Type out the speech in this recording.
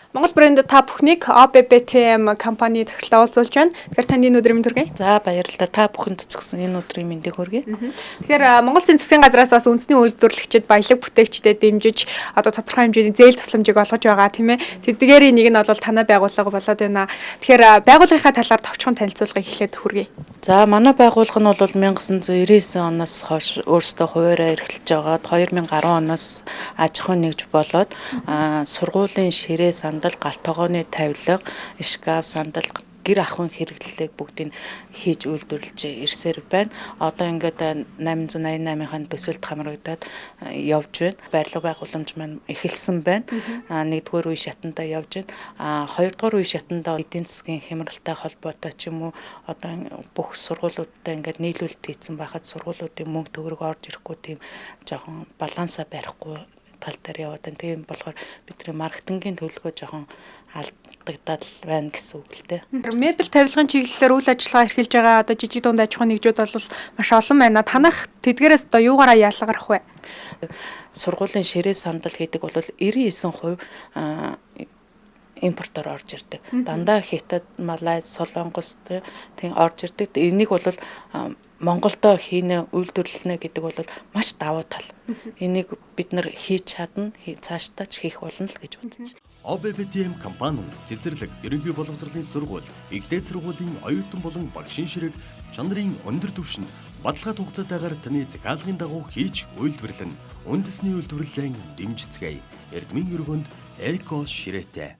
Монгол брэнд та бүхнийг OBBTM компани захиралтай уулзуулж байна. Тэгэхээр танд энэ өдрийн мэнд хүргэе. За баярлалаа. Та бүхэнд ч гэсэн энэ өдрийн мэндийг хүргэе. Тэгэхээр Монгол Улсын засгийн газраас бас үндэсний үйлдвэрлэгчид, баялаг бүтээгчдэд дэмжиж одоо тодорхой хэмжээний зээл тусламжийг олгож байгаа, тийм ээ. Тэдгээрийн нэг нь бол танай байгууллага болоод байна. Тэгэхээр байгууллагынхаа талаар товчхон танилцуулгыг эхлээд хүргэе. За манай байгууллага нь бол 1999 оноос хойш өөрсдөө хувиараа эрхэлж байгаад 2010 оноос аж ахуйн нэгж болоод сургуулийн ширээ, сандал, гал тогооны тавилга, шкаф, сандал, гэр ахуйн хэрэглэлийг бүгдийг хийж үйлдвэрлэж ирсээр байна. Одоо ингээд 888-ийн төсөлд хамрагдаад явж байна. Барилга байгууламж маань эхэлсэн байна. Нэгдүгээр үе шатанда явж байна. Хоёрдугаар үе шатанда эдийн засгийн хямралтай холбоотой ч юм уу одоо бүх сургуулиудтай ингээд нийлүүлэлт хийсэн байхад сургуулиудын мөнгө төгрөг орж ирэхгүй тийм жоохон балансаа барихгүй тал дээр яваад байна. Тийм болохоор бидний маркетингийн төлөвлөгөө жоохон алдагдаад байна гэсэн үг л дээ. Мебель тавилгын чиглэлээр үйл ажиллагаа эрхэлж байгаа одоо жижиг дунд аж ахуйн нэгжүүд бол маш олон байна. Танах тэдгээрээс одоо юугаараа ялгарх вэ? Сургуулийн ширээ, сандал хийдэг бол 99% импортоор орж ирдэг. Дандаа Хятад, Малайз, Солонгос тийм орж ирдэг. Энийг бол Монголдо хийнэ, үйлдвэрлэнэ гэдэг бол маш давуу тал. Энийг бид нар хийж чадна, цаашдаа ч хийх болно л гэж бодож байна. OBBTM компани нь цэцэрлэг, ерөнхий боловсролын сургууль, их дээд сургуулийн оюутан болон багшийн ширээг чанарын өндөр түвшинд баталгаа хугацаатайгаар таны захиалгын дагуу хийж үйлдвэрлэнэ. Үндэсний үйлдвэрлэлээ дэмжицгээе. Эрдмийн өргөнд эко ширээтэй.